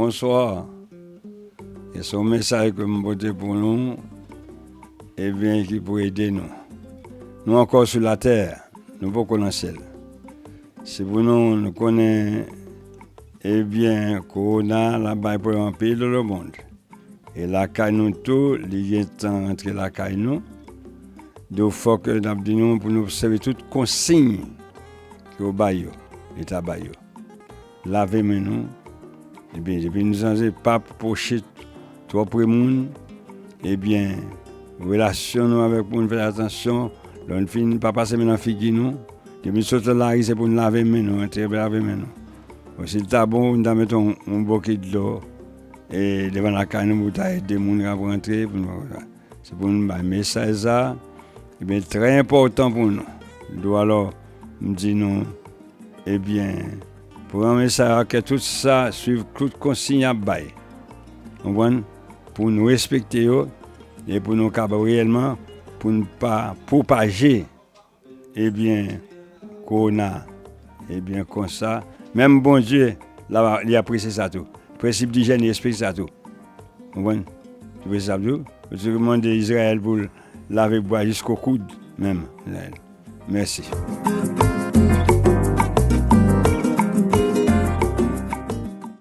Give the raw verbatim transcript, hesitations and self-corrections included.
Bonswa. E se yon mesaj ke m pote pou nou, ebyen, ki pou ede nou. Nou ankò sou latè, nou poko nan syèl. Se pou nou, nou konnen, ebyen, kowona la bay pwoblèm anpil dans le monde. E lakay nou tou, li gentan rantre lakay nou. Donk, fòk n ap di nou pou nou obsève tout konsiy ke yo bay yo, Leta bay yo. Lave men nou. Ebyen, depi nou sanze pa pwoche twò pre moun, ebyen, relasyon nou avèk moun, fè atansyon. Lè nou fin, pa pase men nan figi nou. Depi nou sot nan lari, se pou nou lave men nou, antre lave men nou. Bon, si l ta bon, nou ta mete yon, yon bokit dlo e devan lakay nou pou ta ede moun k ap rantre, pou nou, se pou nou bay mesaj sa, ebyen, trè enpòtan pou nou. Donk, alò, m di nou, ebyen, pran mesaj sa, ke tout sa, swiv tout konsiy y ap bay. Konprann? Pou nou respekte yo, e pou nou kapab reyèlman, pou nou pa pwopaje, ebyen, kowona. Ebyen, konsa, menm Bondye, la, li apresye sa tou. Prensip dijèn, li respekte sa tou. Konprann? Li apresye sa tou. Yo te mande Izrayèl pou l lave bwa jisko koud, menm, Izrayèl. Mèsi.